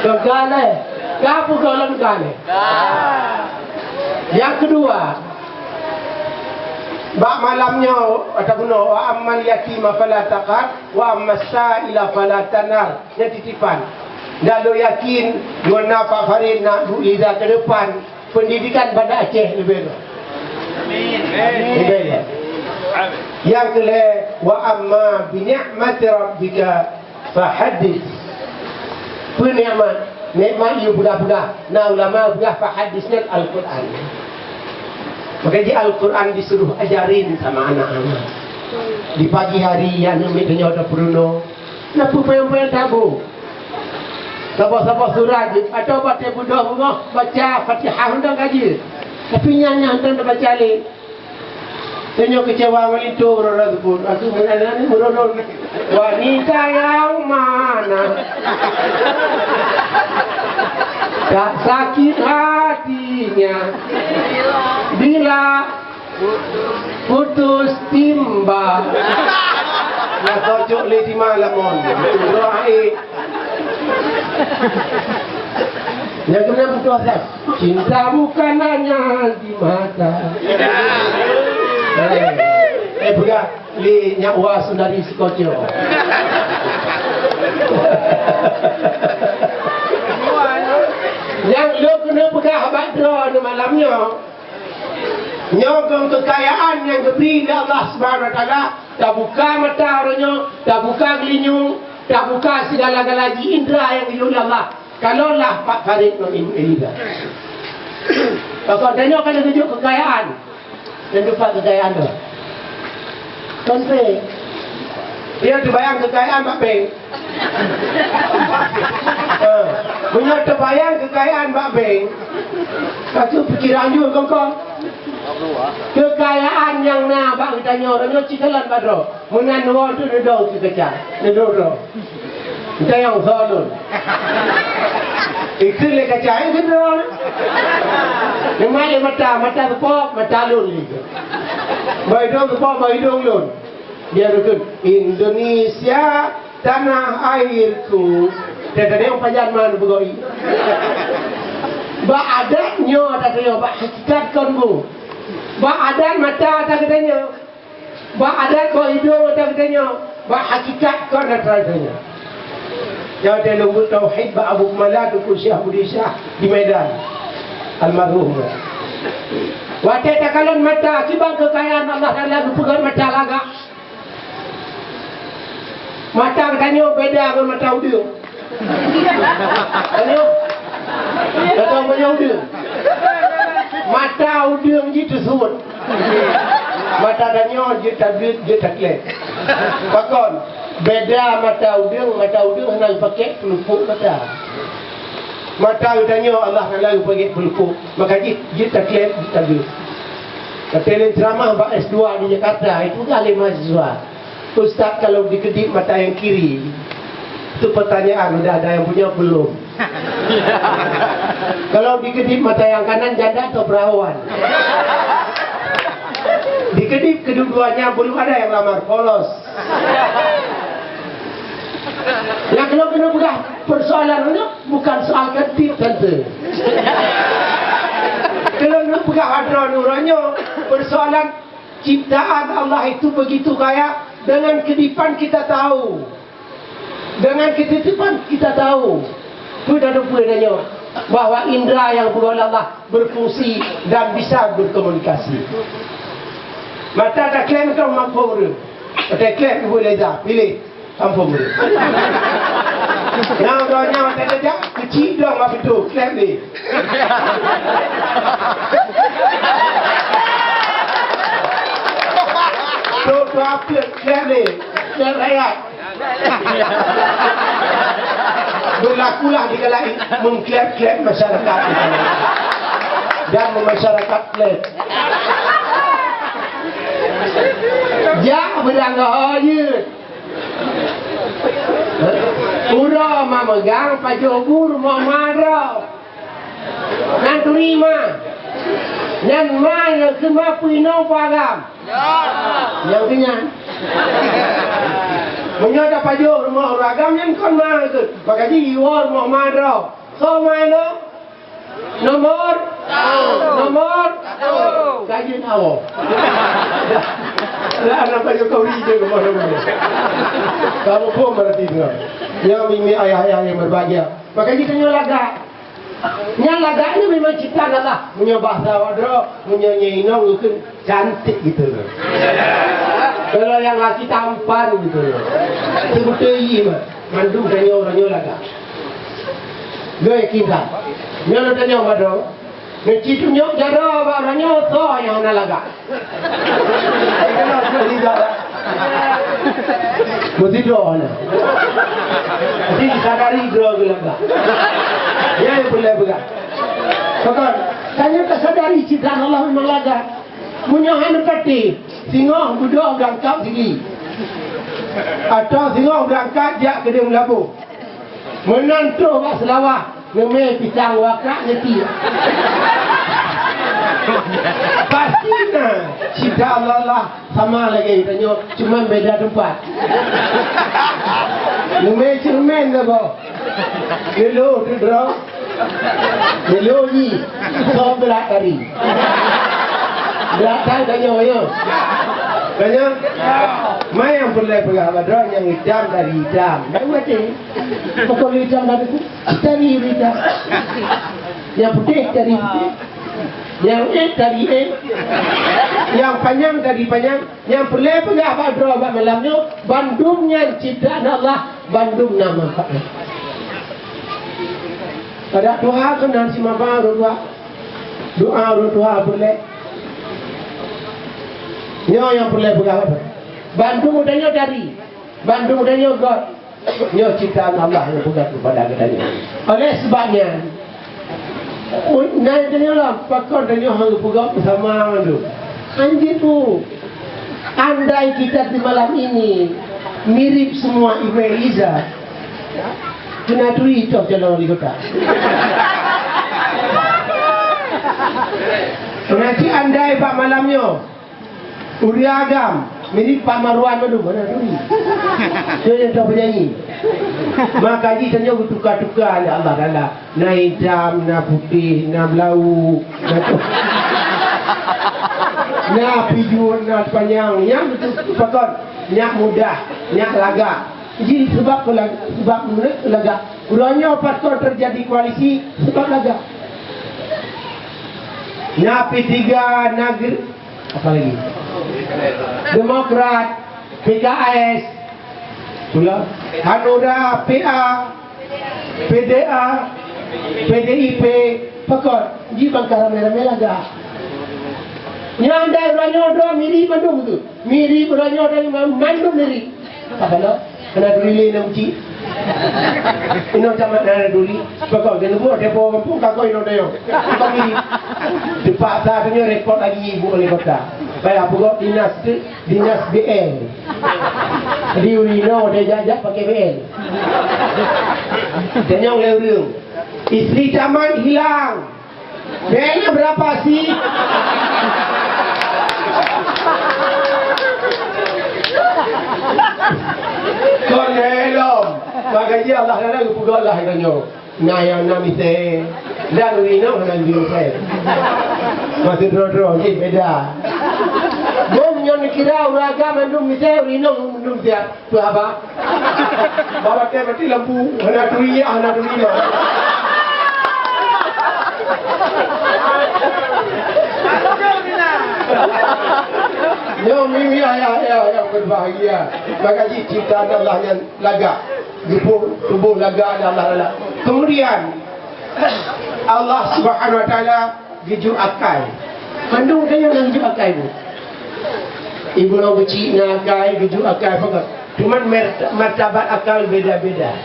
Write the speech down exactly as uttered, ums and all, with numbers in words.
Leuka lé. Ka peugah leuka lé. Nyang keudua, bak malam nyoe, ataupun, "Wa ammal yatima fala taqhar, wa ammas sa'ila fala tanhar." Nyan titipan. Dan lôn yakin, ngon na Pak Farid na Bu Iza ke depan, pendidikan Banda Aceh leubeh. Amin. Leubeh. Nyang keulhèe, "Wa amma bi ni'mati rabbika fahaddits." Peue nikmat? Nikmat yue peugah-peugah. Na ulama peugah fahaddits nyan Al-Quran. Maka jih Al-Quran disuruh ajarin sama anak-anak. Di pagi hari, aneuk miet tanyoe tapeurunoe. Na peue payah-payah tabu. Saboh-saboh surat jih, atau baca beudôh beungoh, baca Fatihah undang ka jeuet. Tapi nyan nyang hana tabaca lé. Tanyoe keucewa ngon linto uroe-uroe teupot. Aku meunan-nan meurolon. Wanita yang mana tak sakit hatinya bila putus timba. Nah, cocok lé di malam on. Doa, eh. Nyang keunan putus asa. Cinta bukan hanya di mata. Eh, eh, peugah lé nyak wa sundari sikoco. Nyang lôn keuneuk peugah bak droeneuh malam nyoe, nyoe keu keukayaan nyang geubri lé Allah Subhanahu Wa Taala, tabuka mata uroe nyoe, tabuka geulinyueng, tabuka sigala-gala jih indra nyang geuyue lé Allah. Kalon lah Pak Farid ngon Ibu Eliza. Pakon tanyoe ka neuteupeue keukayaan. Dan teumpat keukayaan tu. Kon péng. Dia teubayang keukayaan bak péng. Ha. Meunyoe teubayang keukayaan bak péng, ka kheueh pikiran jeuet kongkong. Keukayaan nyang na bak geutanyoe, tanyoe cit kalon bak droe. Meunan woe tu neudong keu kaca, neudong droe. Entah nyang usoe lôn. Ikheun lé kaca, ikheun droe. Neumat lé mata, mata seupôt, mata lôn lé. Bak idong seupôt, bak idong lôn. Dia neukheun, "Indonesia, tanah airku." Dan tadi nyang pajan man beugoi. Bak adat nyoe ata geutanyoe, bak hakikat kon bu. Bak adat mata ata geutanyoe. Bak adat bak idong ata geutanyoe, bak hakikat kon ata geutanyoe. Nyang watèe lôn buet tauhid bak Abu Kumala Teungku Syekh Budi Syah di Medan, almarhum. Watèe takalon mata, kiban keukayaan Allah Taala geupeugöt mata lagak. Mata geutanyoe beda ngon mata udeueng. Tanyoe. Gata meunyoe udeueng. Mata udeueng jih teusuet. Mata tanyoe jeuet tabeuet, jeuet takleb. Pakon? Beda mata udeueng, mata udeueng hana geupakék peulupok mata. Mata geutanyoe Allah Taala geupakék peulupok. Maka jih, jeuet takleb, jeuet tabeuet. Watèe lôn ceuramah bak S dua di Jakarta, itu kan lé mahasiswa. Ustaz, kalau dikedip mata yang kiri, itu pertanyaan udah ada yang punya belum? Kalau dikedip mata yang kanan, janda atau perawan? Dikedip kedua-duanya, belum ada yang lamar, polos. Nah, kalau kena peugah persoalan ini bukan soal kedip, tante. Kalau nak peugah hadroh nuranya, persoalan ciptaan Allah itu begitu kaya, dengan kedipan kita tahu. Dengan ketitipan kita tahu. Peue dan peue nyoe bahwa indra yang peugah Allah berfungsi dan bisa berkomunikasi. Mata takleb tu mampu ureueng. Mata kleb ibu leza, pilih. Ampôn. Nyang donya watèe tajak, keuchik dong bak pintoe, kleb lé. Trok, trok apit, kleb lé. Kleb rakyat. Berlakulah di kala mengkleb-kleb masyarakat dan memasyarakat kleb. Jak beuranggoe jeuet. Uroe ma meugang pajoh bu rumoh ma droe. Nyan turi ma. Nyan ma nyang keu ma peuinong peue agam. Nyang keu nyan. Meunyoe tapajoh rumoh ureueng agam nyan kon ma keuh. Maka jih iwoe rumoh ma droe. Soe ma nyoe? Nomor? Nomor? Kajeut awak. Lah, anak Pak Jokowi je ke mana-mana. Kamu pun berarti dengar. Yang mimi ayah-ayah yang berbahagia. Maka jih tanyoe lagak. Nyang lagak nyoe memang ciptaan Allah. Meunyoe bahasa awak droe, meunyoe nyang inong geukheun cantik gitu loh. Kalau nyang laki tampan gitu loh. Sebetul iya mah. Mandum tanyoe, tanyoe lagak. Geuyakin that. Nyoe lôn tanyong bak droe. Neuci tunyok jaroe bak uroe nyoe soe nyang hana lagak. Meusidroe na. Jadi sadari droe geulagak. Ya, yang boleh pegang. Pakon, tanyoe tasadari ciptaan Allah memang lagak. Meunyoe hana pati, singoh beudôh beurangkat sigi. Atau singoh beurangkat jak keudeh meulaboh. Meunan troh bak Seulawah, neumè pisang wakrak neutiek. Pasti na ciptaan Allah sama lagèe tanyoe, cuma beda tempat. Neumè ceureumen saboh. Neulô teudroe. Neulô nyi. Soe brat tari. Brat tari tanyoe, ya. Tanyoe? Ma nyang peureulèe peugah bak droe nyang itam tari itam. Dak maté. Pakon itam tadi tu? Tari itam. Nyang putéh tari putéh. Nyang éh tari éh. Nyang panyang tari panyang. Nyang peureulèe peugah bak droe bak malam nyoe, bandum nyan ciptaan Allah, bandum na manfaatnya. Pada tuha keunan simaba ureueng tuha. Doa ureueng tuha peureulèe. Nyoe nyang peureulèe peugah apa? Bandum tanyoe tari. Bandum tanyoe göt. Nyoe ciptaan Allah nyang peugah keupada geutanyoe. Oleh sebab nyan, na tanyoe lom, pakon tanyoe hana peugah beusama mandum. Anjing tu, andai kita di malam ini mirip semua Ibu Eliza, kena turi toh calon wali kota. Nanti andai bak malam nyoe, Ureueng agam, mirip Pak Marwan mandum, hana turi. Nyoe nyang ka penyanyi. Maka jih tanyoe geutuka-tuka lé Allah Taala. Na itam, na putéh, na blau, na tu-, na pijuet, na panyang. Nyang beutôi pakon, nyak mudah, nyak lagak. Jih sebab peulag-, sebab meunurot lagak. Uroe nyoe pakon teujadi koalisi, sebab lagak. Na P tiga, na ger-, Apa lagi? Demokrat, P K S, pula Hanura, P A, P D A, P D I P, pakon, jih bangka ramé-ramé lagak. Nyang dai uroe nyoe droe mirip mandum tu. Mirip uroe nyoe droe mandum mirip. Apa lo? Hana turi lé inong cit. Inong camat hana turi. Pakon keuneuk buet depo gampông ka koi inong dayong. Pakon gini. Teupaksa tanyoe repot lagi ibu wali kota. Payah peugot dinas tu, dinas B L. Jadi ureueng inong deh jak-jak pakai B L. Tanyong lé ureueng. Isteri camat hilang. Bela berapa sih? Kon helom. Bagaji Allah Taala geupeugah lah tanyoe. Na nyang na misé. Dan ureueng inong hana misé. Maksud droe-droe jih beda. Bom nyoe neukira ureueng agam mandum misé, ureueng inong mandum siat. Peue haba? Bak watèe mati lampu, hana turi, hana turi mah. Nyoe mimi ayah-ayah nyang berbahagia. Maka jih ciptaan Allah nyan lagak. Geupeu tuboh lagak lé Allah Taala. Kemudian, Allah Subhanahu Wa Taala geujok akai. Mandum gaya nyang geujok akai bu. Ibu lôn keuchik na akai, geujok akai pakon. Cuman mer-, martabat akai beda-beda.